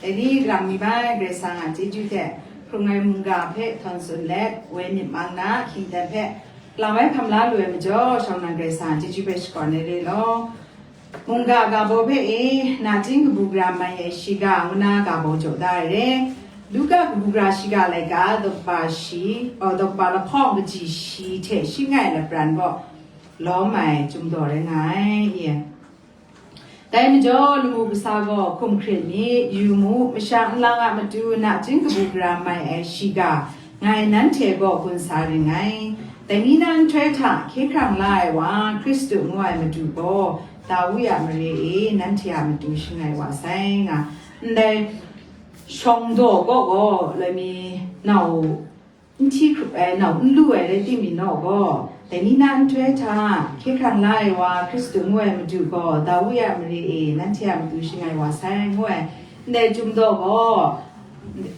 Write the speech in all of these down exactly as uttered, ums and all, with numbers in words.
Dai ni galang mi bai Karai Kasang a chyeju hte hkrung ai mungga hpe htawn tsun let, woi myit mang na hkying dan hpe lang wai hkam la lu ai majaw, shawng nnan Karai Kasang a chyeju hpe shakawn ai re law. Mungga ga baw hpe e, nachying kabu gara mai ai shiga ngu na ga baw jaw da ai re. Luka kabu gara shiga laika, daw kaba shi, aw, daw kaba lahkawng kaji shi hte shi ngai lapran gaw lawm ai chyum daw rai nga ai, i. Dai majaw, lamu kasa gaw hkum hkrit mi, yu mu, masha nlang a matu nachying kabu gara mai ai shiga, ngai nanhte gaw gun sa ring ngai. Dai ni na nhtoi hta hkye hkrang la ai wa, Hkristu ngu ai matu gaw, Dawi a mare e nanhte a matu shangai wa sai nga, ndai shawng daw kaw gaw, loi mi nau n hti hkrup ai, nau n lu ai rai timung naw gaw, dai ni na nhtoi hta hkye hkrang la ai wa, Hkristu ngu ai matu gaw, Dawi a mare e nanhte a matu shangai wa sai, ngu ai, ndai chyum daw gaw,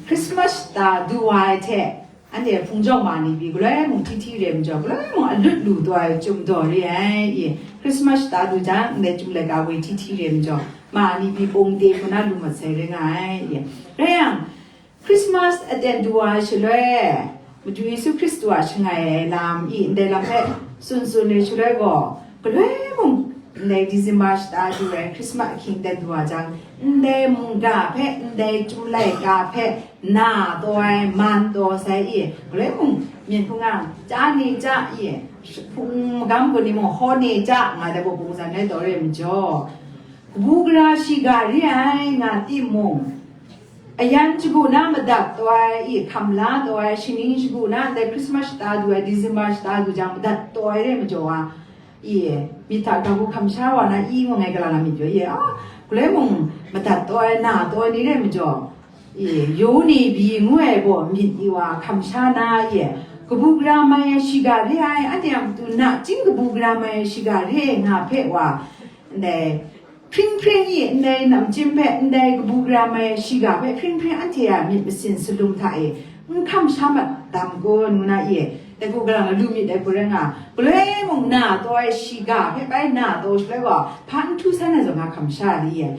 Christmas shata du wa ai hte, anhte hpung jawng ma ni pyi, galoi mung hti hti re majaw, galoi mung alut lu taw ai chyum daw re ai, i, Christmas shata du jang, ndai chyum laika woi hti hti re majaw, ma ni pyi pawng de hku na lu mat sai rai nga ai, i. Rai yang, Christmas aten du wa ai shaloi, Madu Yesu Hkristu a shangai ai lam, i, ndai lam hpe tsun tsun ai shaloi gaw, galoi mung, ndai December shata du ai Christmas ahkying ten du wa jang, ndai mungga hpe, ndai chyum laika hpe, na taw ai, man taw sai, i, galoi mung, myen hpung a, chya ni chya, i, hpung magam gun ni mung, hkaw ni chya, nga dai gaw, bungzan rai taw re majaw, kabu gara shiga re ai, nga timung, ayan shagu na madat taw ai, i, hkam la taw ai, shingning shagu na ndai Christmas shata du ai, December shata du jang madat taw ai re majaw a, i, myit hta ga hku hkam sha wa na, i, ngu ngai gala na myit yaw, i, a, galoi mung madat taw ai, na taw ai ni re majaw, i, yaw ni byi ngu ai gaw myit i wa hkam sha na, i, kabu gara mai ai shiga re ai, anhte a matu nachying kabu gara mai ai shiga re ai nga hpe wa, ndai, hpring hpring i, ndai namchying hpe, ndai kabu gara mai ai shiga hpe hpring hpring anhte a myit masin salum hta e n hkam sha mat dam kun, ngu na i, dai hku galang lu myit dai hku rai nga, galoi mung na taw ai shiga hpe bai na taw shaloi gaw, hpa n htu san ai zawn nga hkam sha li i,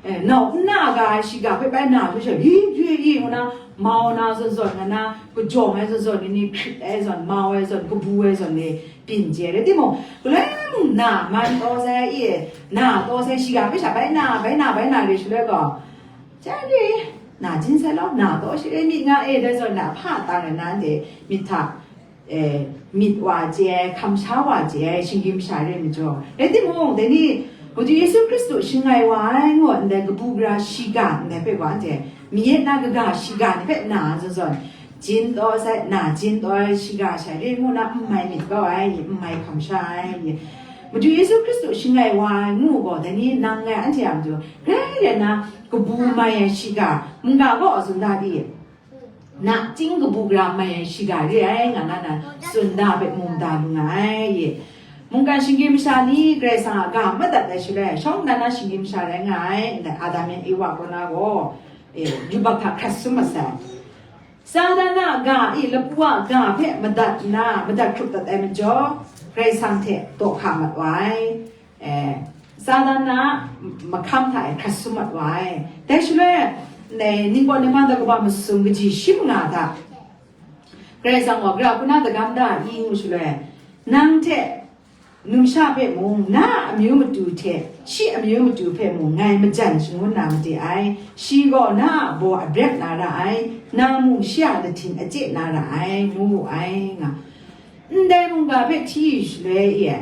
eh, nau n na ga ai shiga hpe bai na htu shaloi, hi, hi, hi, ngu na, mau na zawn zawn nga na, kajawng ai zawn zawn ni, ni hkrit ai zawn, mau ai zawn, kabu ai zawn ni, byin chye rai timung, galoi mung na man taw sai i, na taw sai shiga hpe sha bai na, bai na, bai na re shaloi gaw, chya re, na jin sai law, na taw shi re myit nga e, dai zawn na hpa tang ai na, anhte myit hta, eh, myit wa chye ai, hkam sha wa chye ai, shinggyim sha re majaw. Rai timung, dai ni, Madu Yesu Hkristu shangai wa ai ngu ndai kabu gara shiga ndai hpe gaw, anhte, mi yet na kaga shiga ni hpe na zawn zawn, jin taw sai, na jin taw ai shiga shai re ngu na n mai myit kau ai, n mai hkam sha ai. Madu Yesu Hkristu shangai wa ai ngu gaw, dai ni nang ngai anhte a matu, grai rai na kabu mai ai shiga, mungga gaw a tsun da di? Nachying kabu gara mai ai shiga re ai, nga na na tsun da hpe mung da lu nga ai. Mungkan shinggyim masha ni Karai Kasang a ga madat ai shaloi, shawng nnan na shinggyim masha rai nga ai, ndai Adam yan Ewa kaw na gaw, e, yubak hta hkrat sum mat sai. Satan a ga i lapu a ga hpe madat nna, madat hkrup dat ai majaw, Karai Kasang hte daw hka mat wa ai. E, Satan a mahkam hta e hkrat sum mat wa ai. Dai shaloi, ndai ningkaw ninghpang daw kaba masum kaji shi manga hta, Karai Kasang gaw gara hku na dagam da ai ngu shaloi, nang hte numsha hpe mung, na a amyu matu hte shi amyu matu hpe mung ngai majan shangun na made ai. Shi gaw na a baw abrep na ra ai, nang mung shi a lahtin achye na ra ai, ngu wu ai, nga. Ndai mungga hpe hti yu shaloi e,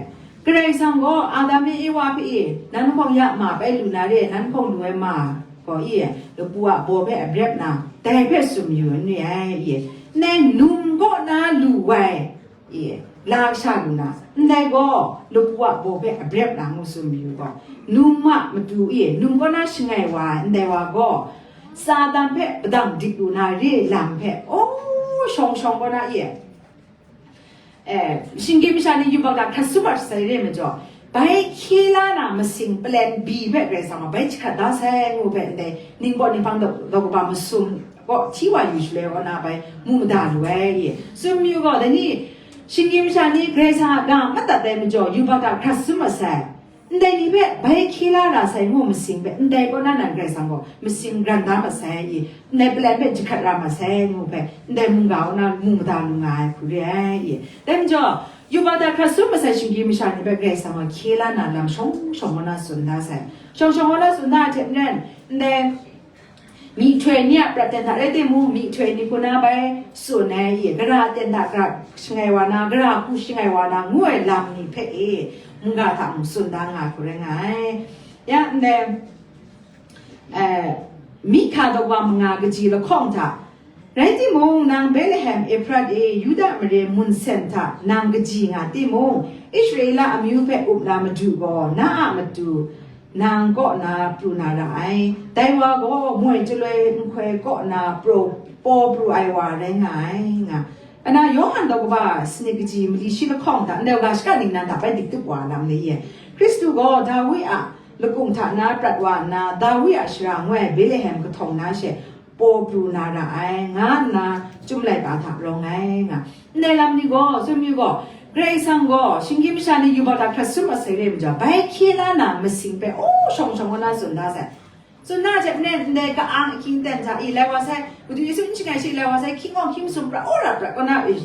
Karai Kasang gaw Adam e Ewa hpe e, nan hpawng ya ma bai lu na re, nan hpawng lu ai ma gaw e, lapu a baw hpe abrep na, dai hpe sum yu n re ai e, ndai num kaw na lu ai, e, la kasha lu na, ndai gaw lapu a baw hpe abrep na ngu sum yu gaw, num a matu e, num kaw na shangai wa ai ndai wa gaw, Satan hpe padang dik lu na re lam hpe, aw, shawng shawng kaw na e, eh, shinggyim masha ni yubak hta hkrat sum mat sai re majaw, bai hkye la na masing plan B hpe Karai Kasang gaw bai jahkrat da sai ngu hpe ndai ningbaw ninghpang daw, daw kaba masum gaw hti wa yu shaloi kaw na bai mu mada lu ai e. Sum yu gaw, dai ni, shinggyim masha ni Karai Kasang a ga madat ai majaw, yubak hta hkrat sum mat sai. Ndai ni hpe bai hkye la na sai ngu masing hpe, ndai kaw na nan Karai Kasang gaw masing gran da masai i, ndai palem hpe jahkrat ra masai ngu hpe, ndai mungga kaw na mu mada lu nga ai hku re ai i. Dai majaw, yup wa da hkrat sum masai shinggyim masha ni hpe Karai Kasang gaw hkye la na lam shawng shawng kaw na tsun da sai. Shawng shawng kaw na tsun da ai hte maren, ndai myihtoi ni a prat ten hta rai timung, myihtoi ni hku na bai tsun ai i, gara ten hta gara shangai wa na, gara hku shangai wa na ngu ai lam ni hpe e, mungga hta mung tsun da nga hku rai nga ai. Ya ndai, eh, Mihka daw wa manga kaji lahkawng hta, rai timung, nang Betlehem Efrat e, Yuda mare mun sen hta nang kaji nga timung, Israela amyu hpe up na Madu gaw na a matu nang kaw na pru na ra ai. Dai wa gaw moi chyaloi nhtoi kaw na pro, paw pru ai wa rai nga ai, nga. Ana Yawhan daw kaba sanit kaji mali shi lahkawng hta, ndai ga shaka ningnan hta bai dik tup wa lam ni ye. Hkristu gaw Dawi a lakung hta na prat wa nna, Dawi a shara ngu ai Betlehem kahtawng na she paw pru na ra ai, nga nna Chyum laika hta rawng ai, nga. Ndai lam ni gaw, tsun yu gaw, Karai Kasang gaw, shinggyim masha ni yup wa da hkrat sum masai re majaw, bai hkye la na masing hpe, aw, shawng shawng kaw na tsun da sai. Tsun da hte maren, ndai ka-ang ahkying ten hta i lai wa sai, Madu Yesu n shangai shi lai wa sai, hkying awng hkying masum pra, aw ra pra, kaw na, i,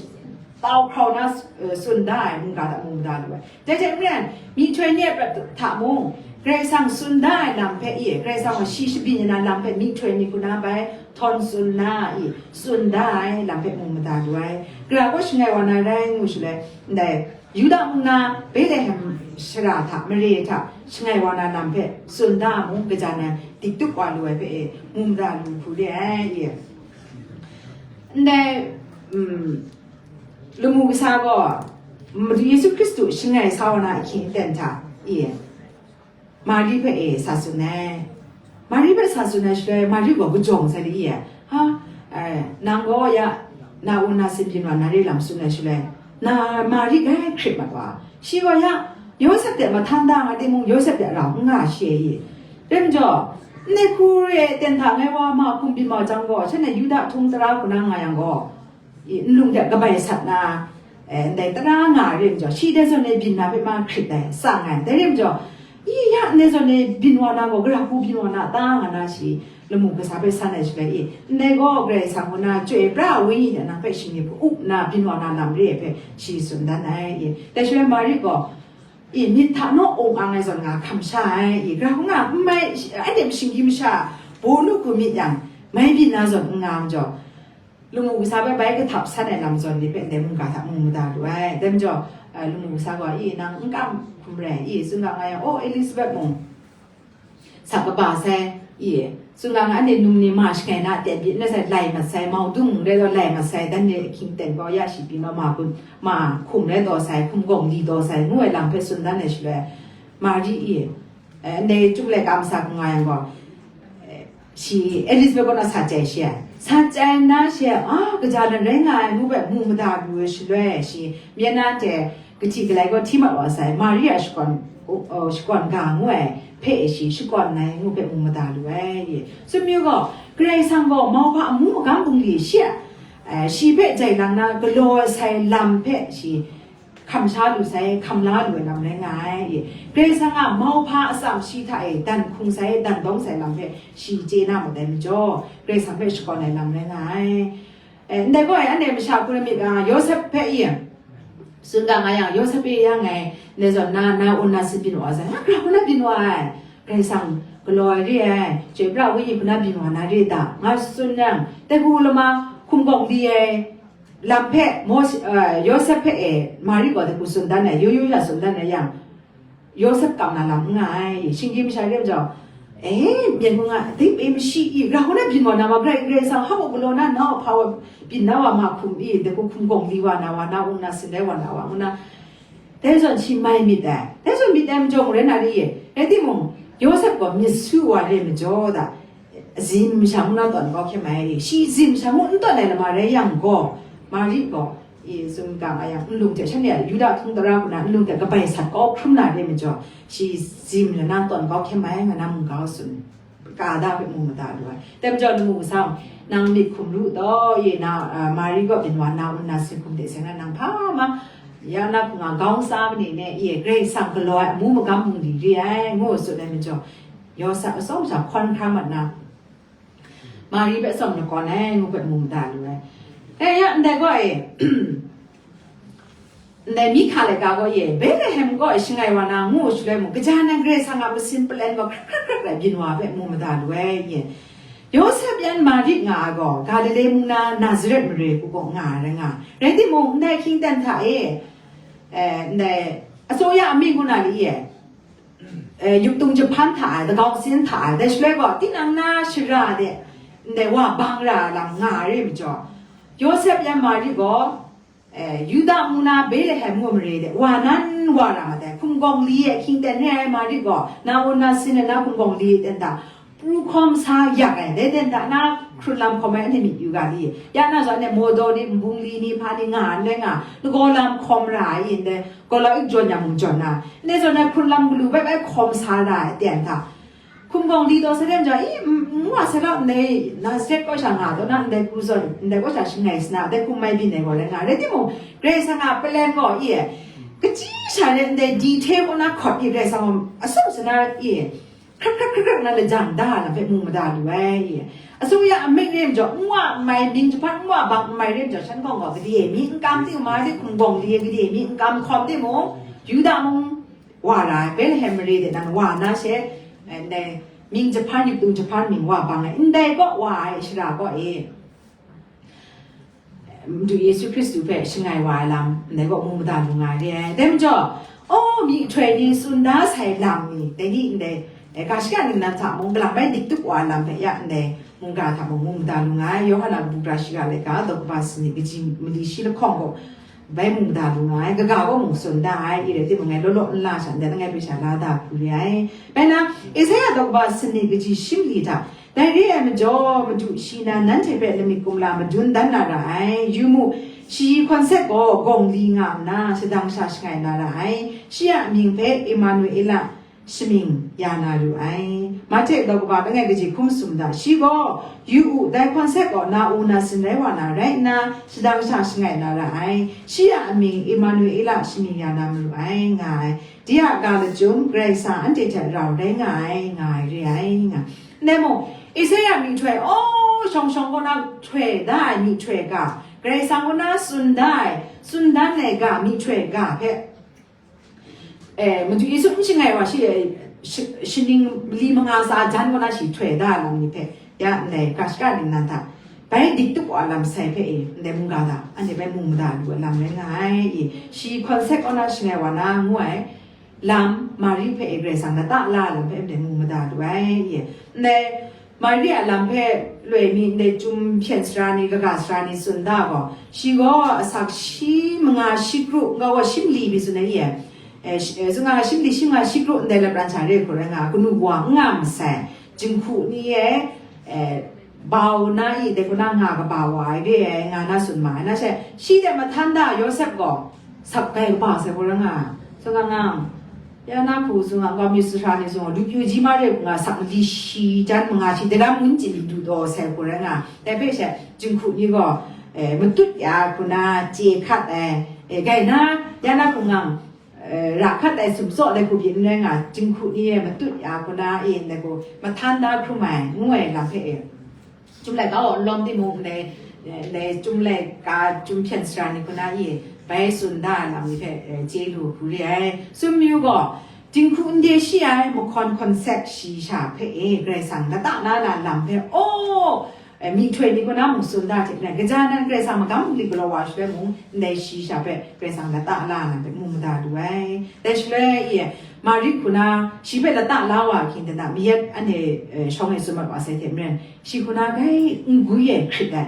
tau hkrau na, eh, tsun da ai, mungga hta mu mada lu ai. Dai hte maren, myihtoi ni a prat hta mung, Karai Kasang tsun da ai lam hpe i, Karai Kasang gaw shi shabyin ai na lam hpe myihtoi ni hku na bai htawn tsun na i, tsun da ai lam hpe mu mada lu ai. Gara gaw shangai wa na rai ngu shaloi, ndai Yuda mung na Betlehem shara hta, mare hta shangai wa na lam hpe tsun da mung, kaja nan dik tup wa lu ai hpe e, mu mada lu hku re ai i. Ndai, um, lamu kasa gaw, Madu Yesu Hkristu shangai sa wa na ahkying ten hta i, Mari hpe e sa tsun ai. Mari hpe sa tsun ai shaloi, Mari gaw kajawng sai li i, ha, eh, nang gaw ya, na un na sin byin wa na re lam tsun ai shaloi, na Mari grai hkrit mat wa. Shi gaw ya, Yawsep hte mahtan da nga timung, Yawsep hte rau n nga shi ai i. Rai majaw, ndai hku re ai ten hta ngai wa ma hkum byin wa jang gaw, shanhte Yuda htung tara hku na nga yang gaw, i, nlung hte kabai sat na, eh, ndai tara nga ai rim jaw, shi dai zawn e byin na hpe ma hkrit ai, tsang ai. Dai rim jaw, i, ya ndai zawn e byin wa na gaw, gara hku byin wa na ta nga na shi, lamu kasa hpe san ai shaloi i, ndai gaw Karai Kasang kaw na Chyoi pra ai Wenyi hte nang hpe shingni hpe up nna byin wa na lam re ai hpe shi tsun dan ai i. Dai shaloi Mari gaw, i, myit hta naw ung ang ai zawn nga hkam sha ai i, gara hku nga n mai, anhte shinggyim masha, bawnu hku myit yang, mai byin na zawn n nga ai majaw, lamu kasa hpe bai kahtap san ai lam zawn ni hpe ndai mungga hta mu mada lu ai. Dai majaw, eh, lamu kasa gaw, i, nang n kam hkum rai, i, tsun ga nga yang, o, Elizabeth mung sa kaba sai, i, tsun ga nga, anhte num ni ma shangai na ten pyi n rai sai, lai mat sai, mau dung rai taw lai mat sai, dan ni ahkying ten gaw ya shi pyi ma, ma gun, ma hkum rai taw sai, hkum gawng li taw sai, ngu ai lam hpe tsun dan ai shaloi, Mari, i, eh, ndai Chyum laika masa hku nga yang gaw, eh, shi Elizabeth kaw na sa chyai shi ai. Sa chyai nna shi a, a, kaja lan rai nga ai ngu hpe mu mada lu ai shaloi, shi myen na hte kahti galai gaw hti mat wa sai, Mari a shakawn, uh, shakawn ga ngu ai hpe shi shakawn ai ngu hpe mu mada lu ai. Tsun yu gaw, Karai Kasang gaw mauhpa amu magam bungli shi a, eh, shi hpe jai lang na galaw ai sai lam hpe shi hkam sha lu sai, hkam la lu ai lam rai nga ai. Karai Kasang a mauhpa atsam shi hta e dan hkung sai, dan dawng sai lam hpe shi chye na mat ai majaw, Karai Kasang hpe shakawn ai lam rai nga ai. Eh, ndai gaw, anhte masha hku na myit, a, Yawsep hpe i, tsun ga nga yang, Yawsep e ya ngai, ndai zawn na, na un na sin byin wa sai, na gara hku na byin wa ai, Karai Kasang galaw ai re ai, Chyoi pra ai Wenyi hku na byin wa na re da, nga tsun yang, dai hku lama hkum gawng li ai, lam hpe Mawshe, eh, Yawsep hpe e Mari gaw dai hku tsun dan ai, yu yu ya tsun dan ai yang, Yawsep kam na lam n nga ai, shinggyim masha re majaw, eh, myen hku nga, dai pe mashi i, gara hku na byin wa na ma, Karai, Karai Kasang hpa mung galaw na, nau hpa wa byin na wa ma hkum i, dai hku hkum gawng li wa na wa, na un na sin rai wa na wa, ngu na, dai zawn shi mai myit ai. Dai zawn myit ai majaw mung rai na re i, rai timung, Yawsep gaw myit su wa re majaw da, zim masha ngu na tawn kau hkye mai ai, shi zim masha ngu n tawn ai lama rai yang gaw, Mari gaw, i, tsun ga nga yang, nlung hte shanhte a Yuda htung tara hku na nlung hte kabai sat kau hkrum na re majaw, shi zim lana tawn kau hkye mai nga na mungga tsun, ka da hpe mu mada lu ai. Dai majaw lamu kasa, nang myit hkum ru taw, i, na, a, Mari gaw byin wa na un na sin hkum de seng na nang hpa ma, Ya na hpunga gaung sa mani ne, e, Karai Kasang galaw ai amu magam bungli re ai, ngu tsun ai majaw, Yawsep atsawm sha hkawn hkra mat na, Mari hpe tsawm lakawn ai, ngu hpe mu mada lu ai. E, ya ndai gaw e, ndai Mika laika gaw e, Betlehem gaw e shangai wa na ngu shaloi mu, kaja nan Karai Kasang a masin palen gaw hkrak hkrak hkrak rai byin wa hpe mu mada lu ai, e. Yawsep yan Mari nga ai gaw, Galile mung na Nazaret mare hku gaw nga ai rai nga ai. Rai timung, ndai hkying ten hta e, e, ndai, atsawya amying ngu na li e, e, yuptung jahpan hta ai, dagau sin hta ai, dai shaloi gaw, tinang na shara de, ndai wa bang ra ai lam nga ai re majaw, Yawsep yan Mari gaw, e, Yuda mung na Betlehem ngu mare de, wa nan wa ra ma dai, hkum gawng li e hkying ten re ai Mari gaw, na un na sin e na hkum gawng li e ten hta, pru hkawm sa yak ai, dai ten hta na hkrun lam hkawm ai, anhte myit yu ga li, ya na zawn anhte mawdaw ni, nbung li ni, hpa ni nga ai, n rai nga, lagaw lam hkawm ra ai, ndai, gawlau ik jawn ya mung jawn na, ndai zawn ai hkrun lam galu bai bai hkawm sa ra ai, ten hta, hkum gawng li taw sai dan ja, i, n, n wa sai law, ndai Nazaret kaw sha nga taw na, ndai pru zawn, ndai kaw sha shangai sa na, dai hkum mai byin ai gaw rai nga, rai timung, Karai Kasang a palen gaw, i, kachyi sha rai ndai detail kaw na hkawt i, Karai Kasang gaw atsawm sa na, i, hkrak hkrak hkrak hkrak na lajang da lam hpe mu mada lu ai, i. Atsawya amying re majaw, n wa n mai, mying jahpan n wa bang n mai re majaw, shan hkawng gaw gade mi n kam ting, Mari hkum gawng li e gade mi n kam hkawm timung, Yuda mung wa ra ai, Betlehem mare de nan wa na she, eh, ndai mying jahpan, yuptung jahpan mying wa bang ai, ndai kaw wa ai shara kaw e, Madu Yesu Hkristu hpe shangai wa ai lam, ndai kaw mu mada lu nga re ai. Dai majaw, aw, myihtoi ni tsun da sai lam ni, dai ni ndai, eh, ga shaka ningnan hta mung, galang bai dik tup wa ai lam hpe ya ndai mungga hta mung mu mada lu nga ai. Yawhan a kabu gara shiga laika, daw kaba sanit kaji mali shi lahkawng gaw, bai mu mada lu nga ai, kaga gaw mung tsun da ai, i rai timung, ngai law law n la sha ndai, langai hpe sha la da hku re ai. Bai na, Esaia daw kaba sanit kaji shi mali hta, dai re ai majaw, Madu shi nan nanhte hpe lamik kumla madun dan na ra ai. Yu mu, shi hkawn sek gaw gawng li nga nna, shadang sha shangai na ra ai. Shi a mying hpe Emanuela shamying ya na ru ai. Mahte daw kaba langai kaji hkum sum da, shi gaw, yu u, dai hkawn sek gaw na u na sin rai wa na rai nna, shadang sha shangai na ra ai. Shi a amying Emanuela shamying ya na maru ai, nga ai. Dai a ga lachyum, Karai Kasang anhte hte rau rai nga ai, nga ai re ai, nga. Ndai mung, Esaia myihtoi, aw, shawng shawng kaw na htoi da ai myihtoi ga, Karai Kasang kaw na tsun da ai, tsun dan ai ga, myihtoi ga hpe, eh, Madu Yesu n shangai wa shi, shi, shaning mali manga tsa jan kaw na shi htoi da ai lam ni hpe, ya ndai ga shaka ningnan hta, bai dik tup wa lam sai hpe e, ndai mungga hta, anhte bai mu mada lu ai lam rai nga ai, i, shi hkawn sek kaw na shangai wa na ngu ai, lam, Mari hpe e Karai Kasang lata la ai lam hpe ndai mu mada lu ai, i. Ndai Mari a lam hpe loi mi ndai Chyum hpyen sara ni, kaga sara ni tsun da gaw, shi gaw asak shi manga shi kru, n-ga gaw shi mali mi tsun ai, i. Eh, shi, eh, tsun nga shi mali shi manga shi kru ndai lapran sha re hku rai nga, kanu wa n nga masai, jinghku ni e, eh, bau na i, dai hku na nga kaba wa ai re ai, nga na tsun ma ai. Na she, shi de mahtan da Yawsep gaw, sak gai kaba sai hku rai nga, tsun nga nga, ya na hku tsun nga, ga myit sara ni tsun nga, lupyu ji ma re hku nga, sak mali shi jan manga shi, dalam ngun chyi lu du taw sai hku rai nga, dai hpe she, jinghku ni gaw, eh, matut ya hku na chye hkat ai, eh, gai na, ya na hku nga, eh, ra hkat ai sumtsaw dai hku byin n rai nga, jinghku ni e matut ya hku na e ndai hku mahtan da hkrum ai, ngu ai lam hpe e, Chyum laika gaw n lawm timung, ndai, ndai Chyum laika Chyum hpyen sara ni hku na e bai tsun da ai lam ni hpe, eh, chye lu hku re ai. Tsun mayu gaw, jinghku n de shi ai, mahkawn hkawn sek shi sha hpe e, Karai Kasang lata la na lam hpe, aw, eh, myihtoi ni kaw na mung tsun da hte maren, kaja nan Karai Kasang magam bungli galaw wa shaloi mung, ndai shi sha hpe Karai Kasang lata la na hpe mu mada lu ai. Dai shaloi, i, Mari hku na shi hpe lata la wa ahkying dan a, mayat anhte, eh, shawng e tsun mat wa sai hte maren, shi hku na gai n gwi ai hkrit ai.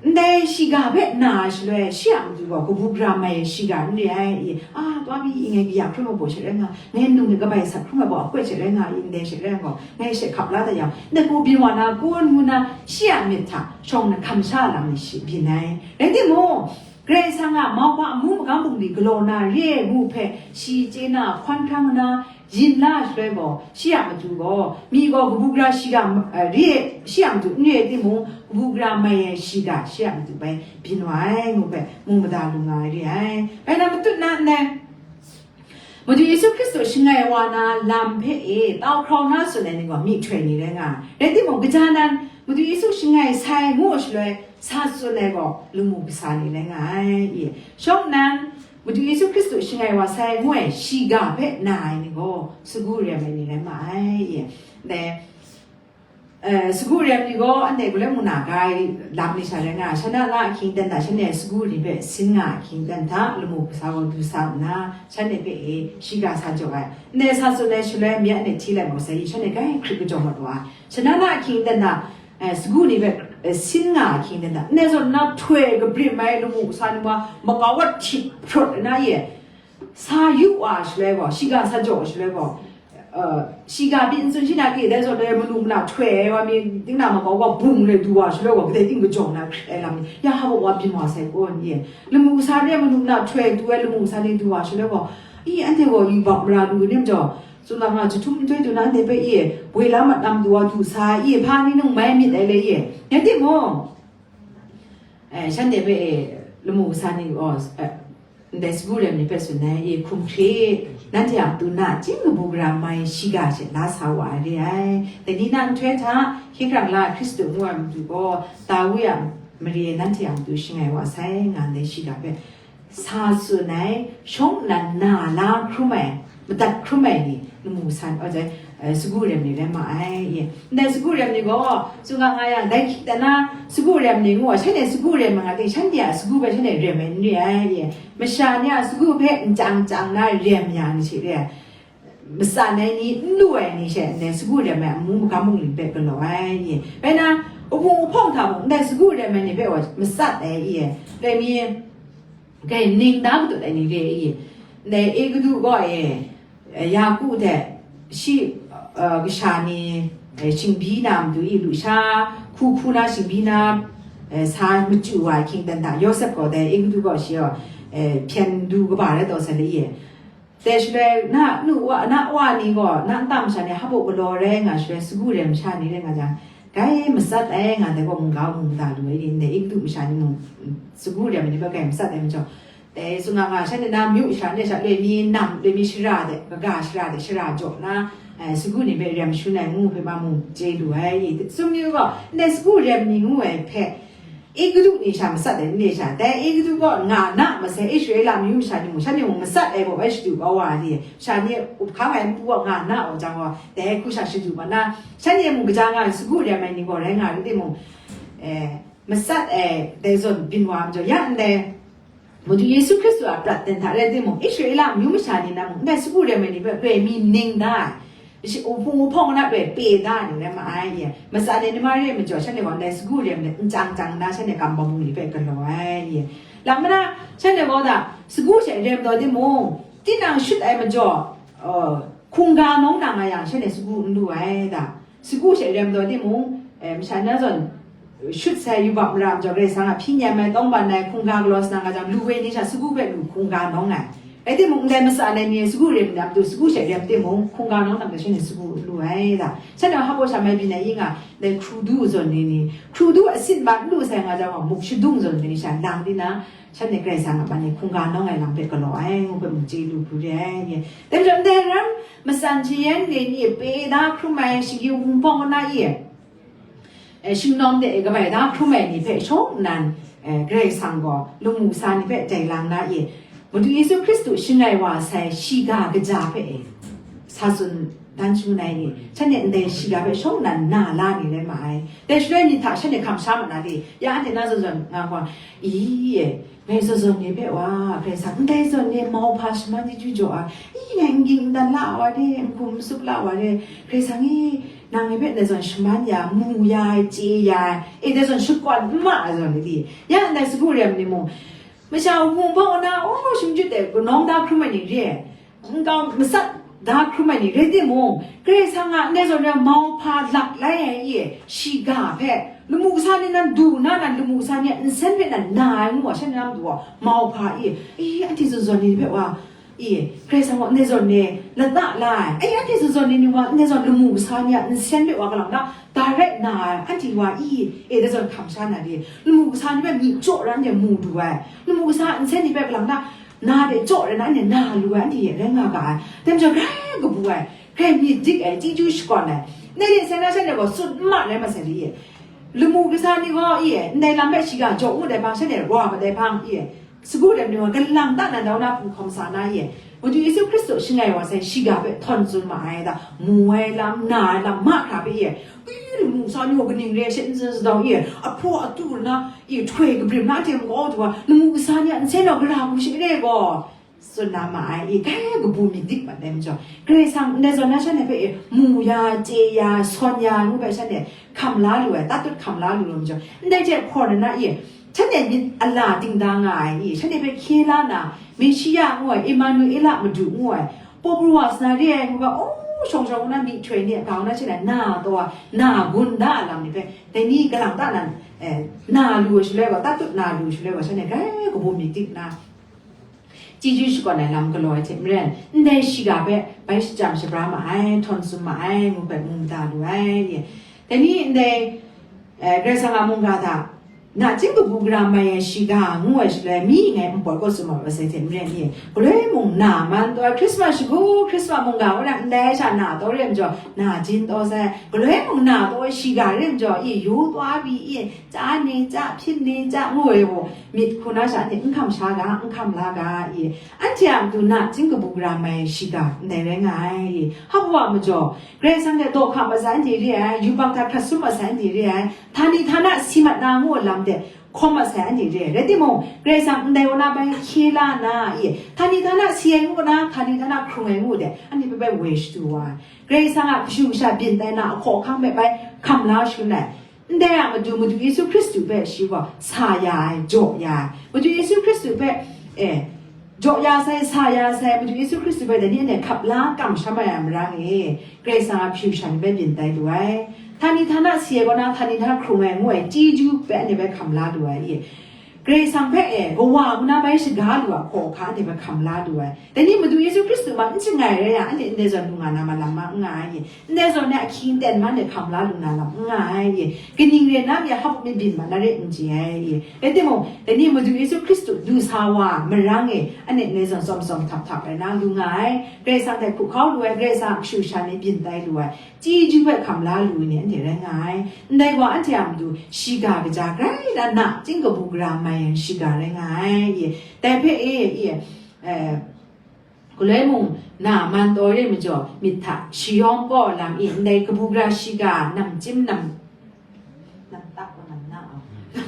Ndai shiga hpe na ai shaloi, shi a matu gaw kabu gara mai ai shiga n re ai, i, a, taw mi, i, ngai kaya hkrum ai baw she rai nga, ngai nung hte kabai sat hkrum ai baw akwat she rai nga, i, ndai she rai nga, ngai she hkap la da yang, ndai hku byin wa na kun ngu na, shi a myit hta shawng na hkam sha lam ni shi byin ai. Rai timung, Karai Kasang a mauhpa amu magam bungli galaw na re ai ngu hpe shi chye na hkawn hkrang na, yin la ai shaloi gaw, shi a matu gaw, mi gaw kabu gara shiga, eh, re ai, shi a matu n re ai timung, kabu gara mai ai shiga shi a matu bai byin wa ai, ngu hpe mu mada lu nga ai re ai. Bai na matut na ndai, Madu Yesu Hkristu shangai wa na lam hpe e tau hkrau na tsun ai ni gaw myihtoi ni rai nga ai. Rai timung, kaja nan Madu Yesu shangai sai ngu shaloi sa tsun ai gaw lamu kasa ni rai nga ai. I, shawng nan, Madu Yesu Hkristu shangai wa sai ngu ai shiga hpe na ai ni gaw, sagu rem ai ni rai ma ai. I, dai, eh, sagu rem ni gaw, anhte galoi mung na ga ai lam ni sha rai nga, shan na la ahkying dan hta, shanhte sagu ni hpe sin nga ahkying dan hta, lamu kasa gaw du sa nna, shanhte hpe e shiga sa jaw ai. Ndai sa tsun ai shaloi, mi a anhte hti lai mat sai, shanhte grai hkrit kajawng mat wa ai. Shan na la ahkying dan hta, eh, sagu ni hpe, eh, sin nga ahkying dan hta, ndai zawn na htoi kabrim ai lamu kasa ni wa, makau wa htit hprawt na ye, sa yu wa shaloi gaw, shiga sa jaw shaloi gaw, eh, shiga pyi n tsun shi na, dai zawn dai manu mana htoi ai wa mi, ting na makau wa bung le du wa shaloi gaw, kadai ting kajawng na hkrit ai lam ni, ya hpa wa byin wa sai gaw ni, lamu kasa ni manu mana htoi du ai lamu kasa ni du wa shaloi gaw, i, anhte gaw yubak mara lu ni majaw, tsun na nga jahtum nhtoi du na anhte hpe i, woi la mat na matu wa du sa, i, hpa ni nang mai myit ai le i, rai timung, eh, shanhte hpe e, lamu kasa ni gaw, eh, ndai sagu rem ni hpe tsun ai, e, hkum hkri, nanhte a matu nachying kabu gara mai shiga she la sa wa ai re ai. Dai ni na nhtoi hta, hkye hkrang la ai Hkristu ngu ai matu gaw, Dawi a mare nanhte a matu shangai wa sai, nga ndai shiga hpe sa tsun ai, shawng nnan na la hkrum ai, madat hkrum ai ni, lamu san, oh, eh, sagu rem ni rai ma ai, ye. Ndai sagu rem ni gaw, tsun nga nga yang, dai hki dan na, sagu rem ni ngu ai, shanhte sagu rem nga ting, shanhte a sagu hpe shanhte rem ai n re ai, ye. Masha ni a sagu hpe nchyang nchyang na rem ya ni hte re ai. Matsat ai ni, n lu ai ni she, ndai sagu rem ai amu magam bungli hpe galaw ai, ye. Rai na, wuhpung wuhpawng hta mung, ndai sagu rem ai ni hpe wa matsat ai, ye. Rai mi, Grai ning da matut ai ni re i, ndai Egutu gaw e, Yaku hte shi, eh, kasha ni, eh, shingbyi na matu i, lusha hku hku na shingbyi na, eh, sa machyu wa ai hkying dan hta, Yawsep gaw dai Egutu gaw shi gaw, eh, hpyen du kaba rai taw sai le i, dai shaloi na nu wa, na wa ni gaw, na nta masha ni hpa galaw rai nga shaloi, sagu rem masha ni rai nga jang, grai matsat ai, nga dai gaw mungga mungga lu ai ni, ndai Egutu masha ni mung, mm, sagu rem ai ni hpe grai matsat ai majaw, dai tsun nga nga, shanhte na myu sha, ndai sha loi mi nam, loi mi shara de, kaga shara de, shara jaw na, eh, sagu ni hpe rem shun ai ngu hpe ma mung chye lu ai. Tsun yu gaw, ndai sagu rem ni ngu ai hpe, Egutu ni sha matsat ai, ndai sha, dai Egutu gaw nga na masai, Israela amyu masha ni mung, shanhte mung matsat ai gaw, bai shadu kau wa ai ni, sha ni up hkang ai npu gaw nga na wa jang gaw, dai hku sha shadu mat na, shanhte mung kaja nga ai sagu rem ai ni gaw rai nga rai timung, eh, matsat ai dai zawn byin wa ai majaw, ya ndai Madu Yesu Hkristu a prat ten hta rai timung, Israela amyu masha ni na mung, ndai sagu rem ai ni hpe loi mi ning da ai, shi, wuhpung wuhpawng na loi pe da ai ni rai ma ai, ye. Matsat ai ni ma re ai majaw, shanhte gaw ndai sagu rem ai nchyang chyang na, shanhte kam bawng bungli hpe galaw ai, ye. Lam mana, shanhte gaw da, sagu she rem taw timung, tinang shut ai majaw, uh, hkungga nawng na nga yang, shanhte sagu n lu ai da. Sagu she rem taw timung, eh, masha na zawn shut sai yubak mara majaw, Karai Kasang a hpyi nyam ai, tawngban ai, hkungga galaw sa na nga jang, lu ai ni sha sagu hpe lu hkungga nawng ai. Rai timung, ndai matsat ai ni sagu rem na matu, sagu she rem timung, hkungga nawng na matu, shanhte sagu lu ai da. Shanhte hpa sha mai byin ai i nga, ndai hkru du zawn ni ni, hkru du asin ma n lu sai nga jang gaw, muk shadung zawn ni sha lang di na, shanhte Karai Kasang a man e hkungga nawng ai lam hpe galaw ai, ngu hpe mung chye lu hkru re ai. Dai majaw, ndai ram matsan shayan ni ni e pe da hkrum ai, shinggyim hpung hpawng na i, eh, shingnawm de e kabai da hkrum ai ni hpe shawng nnan, eh, Karai Kasang gaw lamu sa ni hpe jai lang na i, Madu Yesu Hkristu shangai wa sai shiga kaja hpe e, sa tsun dan shangun ai ni, shanhte ndai shiga hpe shawng nnan na la ni rai ma ai. Dai shaloi ni hta shanhte hkam sha mat na li, ya anhte na zawn zawn nga gaw, i, e, ngai zawn zawn ni hpe wa, Karai Kasang, ndai zawn ni mauhpa shaman chyeju jaw ai, i, ngai n ging n dan la wa de, n hkum n sup la wa de, Karai Kasang i, nang ngai hpe ndai zawn shaman ya, mu ya ai, chye ya ai, e, ndai zawn shakawn n ma ai zawn ni li, ya ndai sagu rem ni mung, masha wuhpung hpawng na, o, shinggyim de, kanawng da hkrum ai ni re ai, nkau matsat da hkrum ai ni rai timung, Karai Kasang a ndai zawn rai mauhpa lak lai ai i, shiga hpe, lamu kasa ni nan du na, nan lamu kasa ni a nsen hpe nan na ai ngu wa, shanhte na matu gaw mauhpa i, i, anhte zawn zawn ni hpe wa, I, Karai Kasang gaw ndai zawn ni lata la ai. Ai, anhte zawn zawn ni ni wa, ndai zawn lamu kasa ni a nsen de wa galang na, direct na ai, anhte wa, i, e, ndai zawn hkam sha na de, lamu kasa ni hpe myi jaw ran de mu du ai. Lamu kasa nsen ni hpe galang na, na de jaw ran na, anhte na lu ai, anhte e rai nga ga ai. Dai majaw, grai kabu ai, grai myit dik ai, chyeju shakawn ai. Ndai de sai na sha ni gaw, tsun n ma rai masai de, i, lamu kasa ni gaw, i, ndai lam hpe shiga jaw ngut ai hpang, sha ni wa mat ai hpang, i, sagu dai ni wa, galang ta na dau na hpung hkawm sa na ye, Madu Yesu Hkristu shangai wa sai shiga hpe htawn tsun ma ai da, mu ai lam, na ai lam, mahkra hpe ye, i, lamu kasa ni wa kaning re she n tsun sadau ye, ahpraw atu na, i, htoi kabrim na hte mung kaw du wa, lamu kasa ni a nsen naw gara hku shi re gaw, tsun na ma ai, i, grai kabu myit dik mat ai majaw, Karai Kasang ndai zawn na sha ni hpe, i, mu ya, chye ya, sawn ya, ngu hpe sha ni hkam la lu ai, tatut hkam la lu lu majaw, ndai hte hkaw na na, i, shanhte myit a la dingda nga ai i, shanhte hpe hkye la na, Meshiya ngu ai, Emanuela Madu ngu ai, paw pru wa sa na re ai ngu ga, aw, shawng shawng na myihtoi ni a ga na hte na, na taw ai, na gun da a lam ni hpe, dai ni galang ta na, eh, na lu ai shaloi gaw, tatut na lu ai shaloi gaw, shanhte grai kabu myit dik nna, chyeju shakawn ai lam galaw ai hte maren, ndai shiga hpe bai shachyam shabra ma ai, htawn tsun ma ai, ngu hpe mu mada lu ai. Dai ni ndai, eh, Karai Kasang a mungga hta, nachying kabu gara mai ai shiga ngu ai shaloi, mi ngai npawt kaw tsun ma ai sai hte maren ni, galoi mung na man taw ai, Christmas shagu, Christmas mungga wora ndai sha na taw re ai majaw, na jin taw sai, galoi mung na taw ai shiga re ai majaw, i, yu taw ai pyi, i, chya ni chya, hpyin ni chya, ngu ai gaw, myit hku na sha anhte n hkam sha ga, n hkam la ga, i, anhte a matu nachying kabu gara mai ai shiga ndai rai nga ai, i, hpa wa majaw, Karai Kasang hte daw hka mat sai anhte re ai, yubak hta hkrat sum mat sai anhte re ai, htani htana si mat na ngu ai lam hte hkawm mat sai anhte re ai. Rai timung, Karai Kasang ndai wa na bai hkye la na, i, htani htana si ai ngu na, htani htana hkrung ai ngu de, anhte hpe bai woi shadu wa ai. Karai Kasang a kashu kasha byin tai na ahkaw ahkang hpe bai hkam la shangun ai. Ndai a matu, Madu Yesu Hkristu hpe shi gaw sa ya ai, jaw ya ai. Madu Yesu Hkristu hpe, eh, jaw ya sai, sa ya sai, Madu Yesu Hkristu hpe dai ni anhte hkap la kamsham ai a marang e, Karai Kasang a kashu kasha ni hpe byin tai lu ai. Htani htana si ai kaw na, htani htana hkrung ai ngu ai chyeju hpe anhte hpe hkam la lu ai, i. Karai Kasang hpe, e, kawa ngu na bai shaga lu a hkaw hka anhte hpe hkam la lu ai. Dai ni Madu Yesu Hkristu ma n shangai rai yang, anhte ndai zawn lu nga na malam ma n nga ai, i. Ndai zawn ni ahkying ten ma anhte hkam la lu na lam n nga ai, i. Kaning rai nna mi hpa mi byin ma na re n chye ai, i. Rai timung, dai ni Madu Yesu Hkristu du sa wa marang e, anhte ndai zawn tsawm tsawm htap htap rai na lu nga ai. Karai Kasang hte hku hkau lu ai, Karai Kasang a kashu kasha ni byin tai lu ai. Chyeju hpe hkam la lu ai ni anhte rai nga ai. Ndai gaw anhte a matu shiga kaja grai na, nachying kabu gara mai ai shiga rai nga ai, i. Dai hpe e, i, eh, galoi mung na man taw re ai majaw, myit hta shayawng kaw lam, i, ndai kabu gara shiga namchyim nam, nam tak wa nam na, a,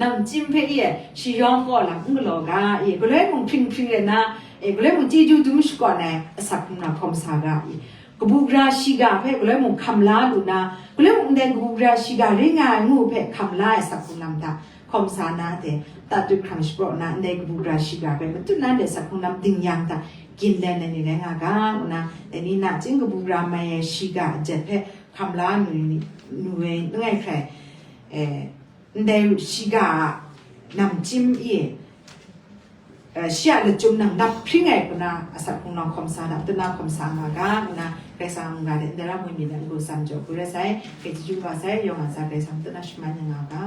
namchyim hpe, i, shayawng kaw lam n galaw ga, i, galoi mung hpring hpring rai na, e, galoi mung chyeju dum shakawn ai asak hkrung na hkawm sa ga, i. Kabu gara shiga hpe galoi mung hkam la lu na, galoi mung ndai kabu gara shiga rai nga ai ngu hpe hkam la ai asak hkrung lam hta hkawm sa na hte, tatut hkrang shapraw na, ndai kabu gara shiga hpe matut na ndai asak hkrung lam ding yang hta, ginlen ai ni rai nga ga, ngu na, dai ni nachying kabu gara mai ai shiga a jet hpe hkam la nu, nu ai langai hkrai, eh, ndai shiga a namchyim e, eh, shi a lachyum nang nap hpring ai hku na, asak hkrung lam hkawm sa na, matut na hkawm sa nga ga, ngu na, Karai Kasang a mungga de ndai ra moi mi na n-gun sam jaw hku rai sai, hkye chyeju kaba sai, yawng a tsa Karai Kasang matut na shaman ya nga ga.